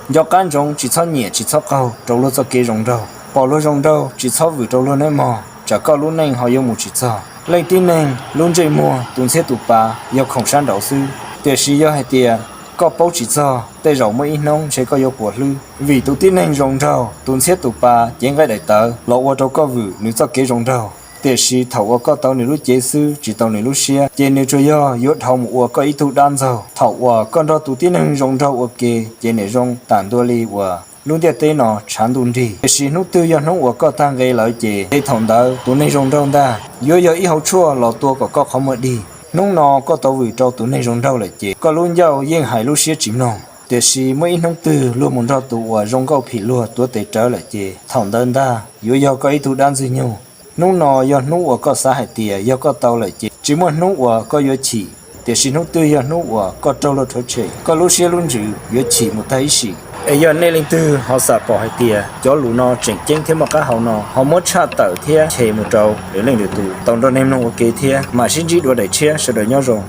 Nco qab ntsoov tsis txhob nyiam tsis txhob qaug rau luag txoj kev zoo nraug. Pom luag zoo nraug tsis txhob vwm rau luag neb mog, tsam koj lub neej ho yuav mus tsis txog. Leej tib neeg lub ntsej muag tus ntxhiab tus pa yog khoom sab nraud xwb, tiam sis yog hais tias koj paub tsis txog, tej zaum muaj ib hnub ntshe koj yuav quas hlwb. Vim tus tib neeg zoo nraug tus ntxhiab tus pa cev nqaij daim tawv los ua rau koj vwm nws txoj kev zoo nraug, tiam sis thaum uas koj tau nws lub cev xwb tsis tau nws lub siab, ces nws tsuas yog yuav dhau mus ua koj ib tug dab ntxaug. Thaum uas koj nrog tus tib neeg zoo nraug ua ke ces niaj zoo tam ntua li uas lub ntiaj teb no tshav ntuj nrig. Tiam sis hnub twg yog hnub uas koj tag nqe lawm ces, ces thaum ntawd tus neeg zoo nraug ntag yuav yog ib hauv tshuaj los tua kom koj qhov muag dig. Hnub no koj tau vwm rau tus neeg zoo nraug lawm ces koj lub ncauj yeej hais lub siab tsis mloog. Tiam sis muaj ib hnub twg luag mus nrog tus uas zoo nkauj phim luag tuav tes rawv lawm ces thaum ntawd ntag yuav yog koj ib tug dab ntxwg nyoog. Hnub no yog hnub uas koj xav hais tias yog koj tau lawm ces tsis muaj hnub uas koj yuav chim, tiam sis hnub twg yog hnub uas koj raug luag rhuav tshem, koj lub siab lub ntsws yuav chim mus tag ib sim. Es yog nej leej twg ho xam pom hais tias cov lus no tseem ceeb thiab muaj qab hau no, ho muab tshaj tawm thiab share mus rau lwm leej lwm tus tau nrog nej mloog ua ke thiab. Mam sib ntsib dua daim tshiab, sawv daws nyob zoo.